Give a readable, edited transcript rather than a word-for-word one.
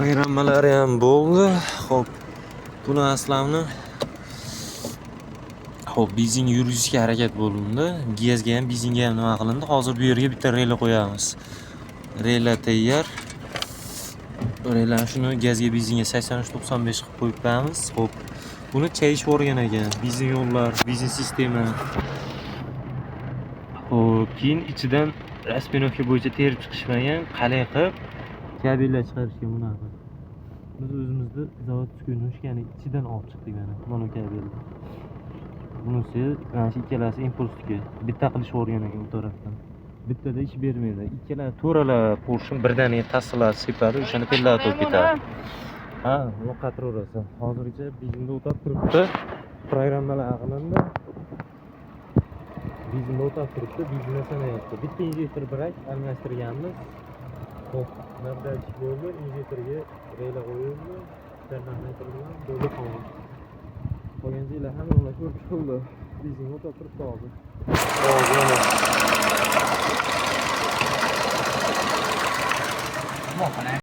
Programmalari ham bo'ldi. Xo'p, buni aslamni, xo'p, benzin yurgizishga harakat bo'lindi. Gazga ham, benzinga ham nima qilindi. Hozir bu yerga bitta rela qo'yamiz. Rela tayyor. Relani shuni gazga, benzinga 83-95 qilib qo'yibmiz. Xo'p, buni chayishib yuborgan ekan. Benzin yo'llar, benzin sistema. Xo'p, keyin ichidan распиновка bo'yicha terib chiqishmagan, qalay qilib kabellar chiqarishgan bunaqa. Biz o'zimizni заводской ножка ni ichidan olib chiqdik mana, mana kabelni. Bunisi mana shu ikkalasi impulsniki. Bitta qilishib yuborgan ekan u tarafdan. Bittada ish bermaydi. Ikkala to'rala portion birdaniga tassilab sepadi, o'shani pellatib o'tib ketadi. Ha, uni qatiraverasiz. Hozircha benzinda o'tab turibdi. Programmalar qilindi. Benzinda o'tab turibdi, benzinda sanayapti. Bitta injektor brak almashtirganmiz. Xo'p, nabdalchik bo'ldi, injektorga rela qo'yildi. Termometr bilan bo'ldi, tamom. Qolgan joylar hamma ular ko'rib chiqildi. Benzinga o'tab turibdi hozir. Hozir mana.